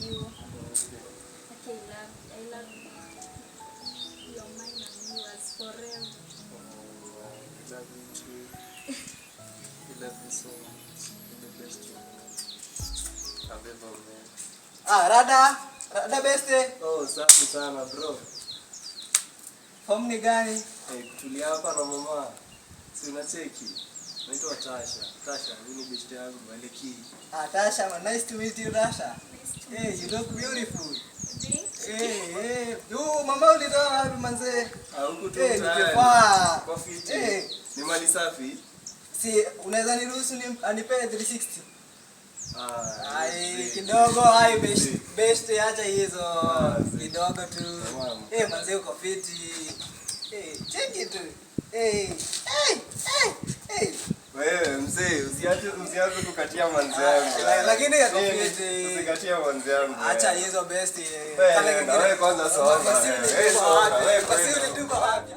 You. Okay, I love you. You're mine and yours forever. Oh, I love you too. I love you so much. You're the best woman I've ever met. Ah, rada, rada beste. Oh, safi sana bro. Form ni gani? Hey, kutulia hapa na mama. Si unacheki? Naitwa Tasha. Tasha, mimi ni best yangu Maliki. Ah, Tasha, man, nice to meet you, Tasha. Nice to Hey, you look beautiful. Thank you. Hey, hey. Yo, mama ulitoa wapi manze? Ah, huku tu Hey, ni mtaani. kifaa. Kwa fiti. Hey. Ni mali safi. Si unaweza niruhusu ni anipee 360? Ah, Ai, mzee. kidogo ai best, Mzee. best acha hizo. Ah, mzee. Kidogo tu. Tamam. Eh, manze uko fiti. Eh, cheki tu. Eh, hey, hey, hey. Wewe mzee, usianze kukatia manzi yangu. Lakini yako Nini? fiti. Usikatie manzi yangu. Acha wewe. hizo best. Wewe, Kale na kingine. wewe kwanza songa, Basi wewe. ulitupa Wewe songa, wapi? wewe Basi kwenda. ulitupa wapi?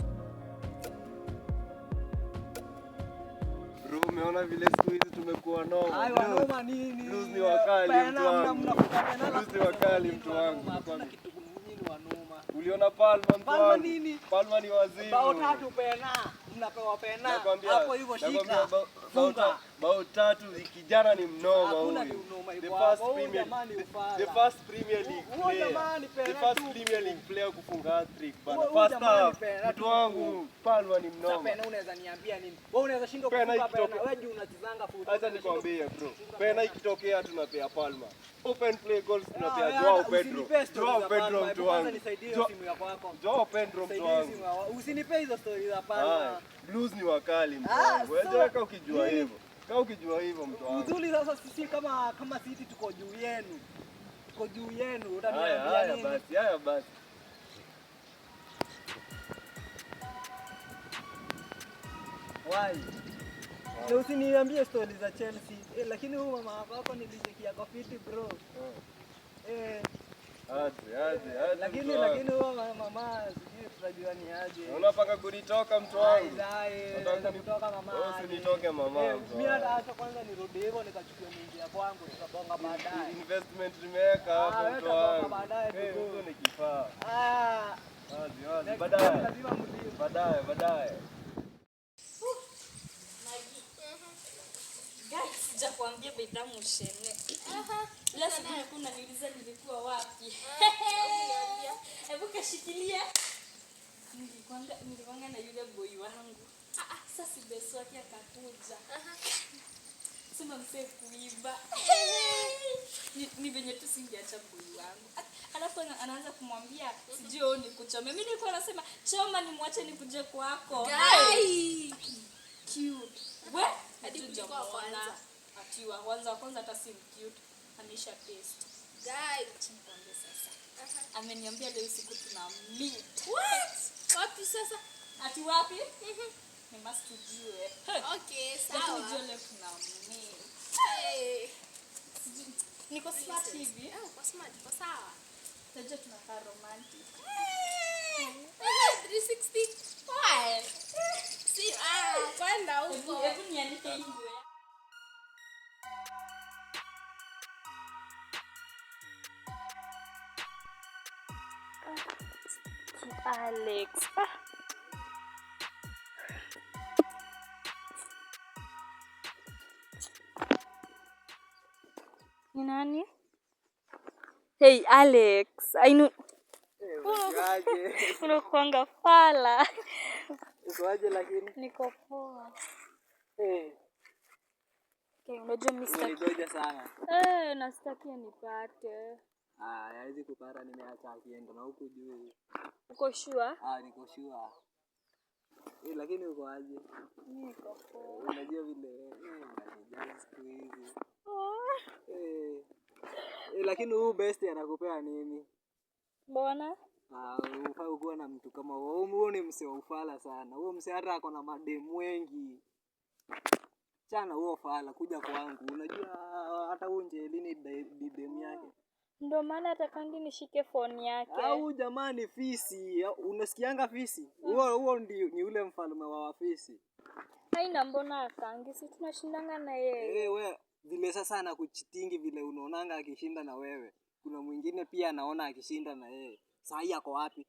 Bro, umeona vile siku hizi tumekuwa noma. Ai, Blues. wanoma nini? Blues ni wakali Pena, mtu wangu. mnafuka pena, Blues ni wakali mtu wangu. Hakuna kitu nyinyi wanoma. Uliona Palma mtu Palma wangu? nini? Palma ni wazimu. Bao tatu pena, mnapewa pena. Nakwambia, Hapo hivyo nakwambia shika. bao Funga. bao tatu kijana ni mnoma Hakuna huyu. kiunoma The iko first hapo. Huyu Premier jamaa ni ufala. The first Premier League Huyu player. jamaa ni The pena first tu. Premier League player kufunga hat-trick bana. Huyu First jamaa ni half. pena Mtu tu. wangu Palma ni Sasa mnoma. pena unaweza niambia nini? Wewe unaweza shindwa Pena kufunga pena. ikitoke- Wewe juu unachezanga football. Acha nikwambie bro. Pena ikitokea tunapea Palma. Open play goals tunapea Ah, Joao hata Pedro. usinipe story Joao za Pedro Palma. mtu Hebu kwanza wangu. nisaidie hiyo simu yako hapo. Joao Pedro mtu Nisaidie hiyo wangu. simu yako. Usinipe hizo story za Palma. Haya, Blues ni wakali mtu Ah, wangu. so- Wewe kama ukijua nini? hivyo. Kama ukijua hivyo mtu wangu. Uzuri sasa sisi kama City tuko juu yenu. Tuko juu yenu. Haya, Utaniambia haya nini? basi, haya basi. Why? Na usiniambie story za Chelsea. Eh, lakini huyu mama wako nilichekia kwa fiti bro. Eh, Aje, aje, aje. lakini mtu wangu. lakini huyo mama sijui tutajua ni aje. Unapanga kunitoka mtu wangu. Ai, Unataka naweza kutoka mama. Wewe usinitoke mama, Eh, mtu mimi wangu. hata acha kwanza nirudi hivyo nikachukue mingi ya kwangu tutabonga baadaye. Investment nimeweka Ah, hapo wewe mtu tabonga wangu. baadaye Eh, tugo. huko ni kifaa. Ah, Wazi, wazi. next time Baadaye. lazima mlipe. Baadaye, baadaye. Guys, sijakuambia bidhaa mushene. Ila siku nilikuwa unaniuliza nilikuwa wapi. Hebu kashikilia. Nilikuanga na yule boy wangu. Ah, ah, sasa si best wake akakuja. Sema msee kuiba. Ni venye tu singeacha boy wangu. Alafu anaanza kumwambia sijui wewe ni kuchome. Mimi nilikuwa nasema choma nimwache nikuje kwako. Guy! Cute. We, Hadi kuliko wa hatujamuona. kwanza. Ati wa kwanza, wa kwanza hata si cute. Ameisha taste. Guy. Acha nikwambie sasa. Ameniambia leo usiku tuna meet. What? Wapi sasa? Ati wapi? Ni must tujue. Okay, Lakini sawa. ujue leo tuna meet. Hey. Niko smart hivi. Eh, uko smart, uko sawa. Unajua tunakaa romantic. 360. Why? Si, ah, kwenda huko. Hebu nianike hii nguo. Alex. Ah. Ni nani? Hey Alex, I know Eh, unajuaje? unakuanga fala. Ukoaje lakini? Niko poa. Eh, Okay, unajua mimi sitaki. umenigoja sana. Eh, na sitaki nipate. Ah, hawezi kupata nimeacha akienda na huku juu. Uko sure? Ah, niko sure. Eh, lakini uko aje? Mimi niko poa. Unajua vile unanijali siku hizi. Oh. Eh. Eh, lakini huu best anakupea nini? Mbona? Ah, hufai kuwa na mtu kama huo. Huo ni msee wa ufala sana. Huo msee hata ako na mademu wengi. Chana huo fala, kuja kwangu. Unajua hata huyu Njeli ni demu yake. Ndio maana atakangi nishike phone yake. Au jamaa ni fisi. Unasikianga fisi? Huo ndio ni ule mfalme wa wafisi. Haina mbona akangi, si tunashindanga na yeye. Eh, we vile sasa anakuchitingi vile unaonanga akishinda na wewe. Kuna mwingine pia anaona akishinda na yeye. Saa hii ako wapi?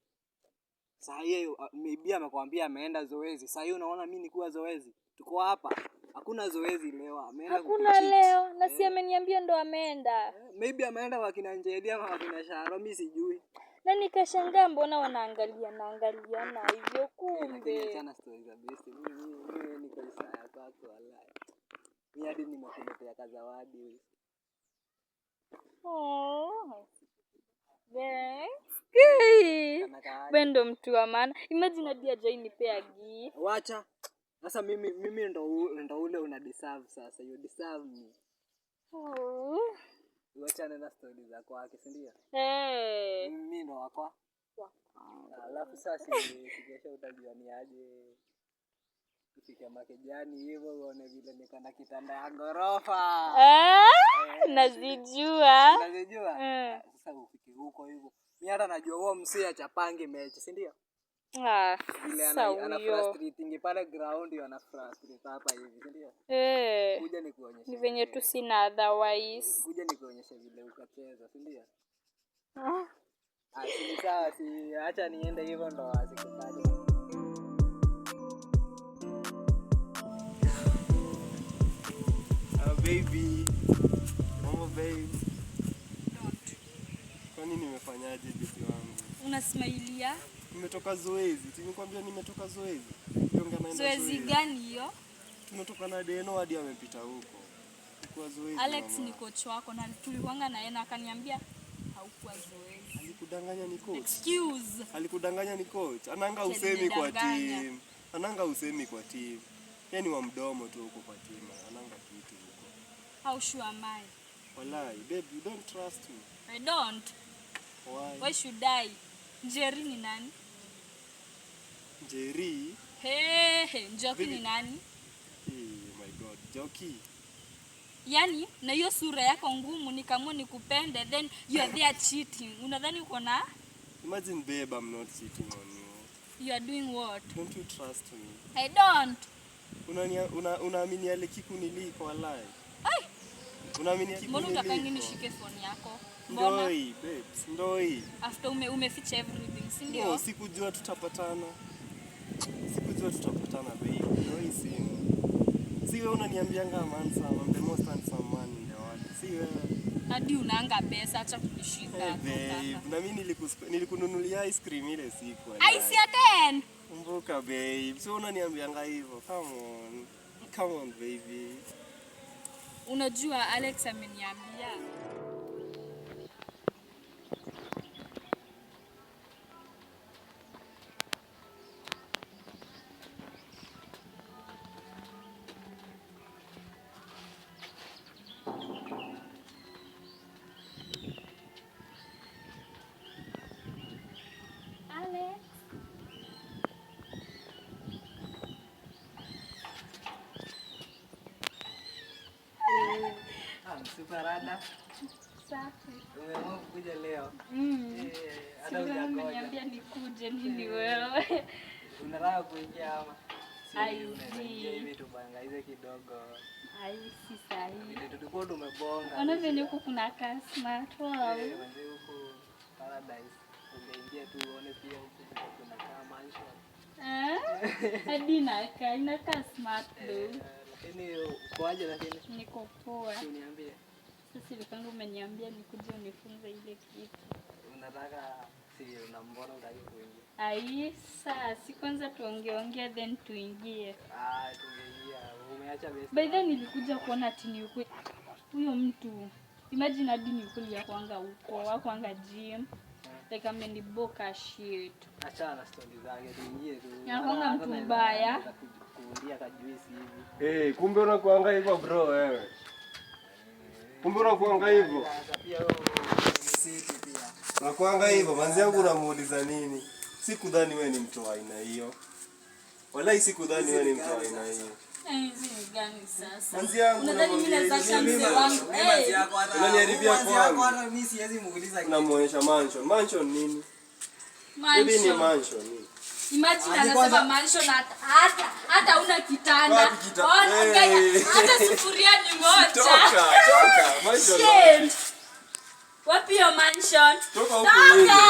Saa hii maybe amekwambia ameenda zoezi. Saa hii unaona mimi nikuwa zoezi. Tuko hapa. Hakuna zoezi leo. Ameenda Hakuna kukucheat. leo na si Eh. ameniambia ndo ameenda. Maybe ameenda wakina Njeri ama wakina Sharo, mimi sijui. Na nikashangaa mbona wanaangalia naangaliana hivyo Lakini kumbe. achana story za best. Mimi niko Isaya kwako wallahi. Mimi hadi nimekuletea kazawadi. Oh. Thanks. Kai. Kana kaaje. Wewe ndo mtu wa maana. Imagine hadi hajai nipea gift. Wacha. Sasa mimi ndo ule una deserve sasa. You deserve me. Oh. Uachane na story za kwake, si ndio? Hey. Mimi ndo wako. Wako. Alafu sasa si kesho utajua ni aje. Tufike makejani hivyo uone vile niko na kitanda ya ghorofa. Ah, Eh, nazijua. Unazijua? Mm. Sasa ufike huko hivyo. Mimi hata najua huo msee achapangi mechi, si ndio? Ah, Vile sasa ana huyo. frustrating pale ground yo ana frustrate hapa hivi, si ndio? Eh. Kuja nikuonyeshe. Ni venye tu sina otherwise. Kuja nikuonyeshe vile ukacheza, si ndio? Ah, si sawa, si acha niende hivyo ndo asikubali. Ah, baby. Mambo babe. Kwani nimefanyaje baby wangu? Unasmailia Nimetoka zoezi. Nimekwambia nimetoka zoezi. Yonga naenda zoezi gani hiyo? Tumetoka na Deno hadi amepita huko. Kwa zoezi. Alex mama. ni coach wako na tulikuanga na yeye na akaniambia haukuwa zoezi. Alikudanganya ni coach. Excuse. Alikudanganya ni coach. Ananga Ati usemi kwa alinidanganya. team. Ananga usemi kwa team. Yeye ni wa mdomo tu huko kwa team. Ananga kitu huko. How sure am I? Walai, babe, you don't trust me. I don't. Why? Why should I? Njeri ni nani? Njeri. Hey, hey, Njoki ni Baby. nani? Hey, my God. Joki. Yaani na hiyo sura yako ngumu nikamua nikupende then you are there cheating. Unadhani uko na Imagine babe, I'm not cheating on you. you are doing what? Don't you trust me? I don't. Unaamini yale kiku niliko walai? Ai, Unaamini kiku mbona utakangi niliko? nishike phone yako? Mbona Ndoi, babes, ndoi. after umeficha everything, si ndio? No, sikujua tutapatana. Sikujua tutapatana babe. Ndoi simu. Si wewe unaniambianga I'm handsome, I'm the most handsome man in the world. Si wewe. Hadi unaanga pesa, acha kunishika. Hey, hapo babe, kaka. na mimi nilikununulia ice cream ile siku. walai. Ice ya 10. Kumbuka babe, si unaniambianga hivyo. Come on. Come on baby. Unajua Alex ameniambia Alex. Ah, super rada. Safi. Umeamua kukuja leo. Mm. Eh, hata Wewe hujangoja. umeniambia nikuje nini wewe? Unataka kuingia ama? Si Ai, unaweza zi. ingia hivi tubangaize kidogo. Ai, si sahihi. Vile tulikuwa tumebonga. Ona venye huku kuna kaa smart. Wow. Eh, manze huku paradise. Ungeingia tu uone pia huku vile kuna kaa mansion. Eh? Hadi inakaa smart Eh, though. lakini ukoaje lakini? Niko poa. Si uniambie. Sasa ilikangu umeniambia nikuje unifunze ile kitu. Unataka si unambona utaki kuingia. Ai, saa si kwanza tuongeongea then tuingie. Ah, tungeingia. Umeacha best. By then nilikuja kuona ati ni ukweli. Huyo mtu imagine hadi ni ukweli ya kuanga huko, wakuanga gym. Like ameniboka shit. Achana na stori zake, tuingie tu. Anakuanga Hata mtu mbaya. naweza kuundia kajuisi hivi. Hey, kumbe unakuanga hivyo bro wewe. Kumbe unakuanga hivyo. Sasa pia wewe ni city pia. Unakuanga hivyo, manzi yangu unamuuliza nini? Sikudhani wewe ni mtu wa aina hiyo. Walai sikudhani wewe ni mtu wa aina hiyo. Hizi ni gani sasa? Manzi yangu Unadhani mimi unamwambia naweza acha hivi. mzee wangu? Mimi manzi Hey, yako hata Unaniharibia manzi yako kwangu. hata mimi siwezi muuliza kitu. Unamuonyesha mansion. Mansion nini? Baby ni mansion. mansion nini? Imagine Hadi anasema kwanza- mansion hata una kitanda. Wapi kita- Ona, Hey. gaya, hata sufuria ni moja. Toka, toka. Mansion. Shit. Wapi hiyo mansion? Toka huko nje. Toka!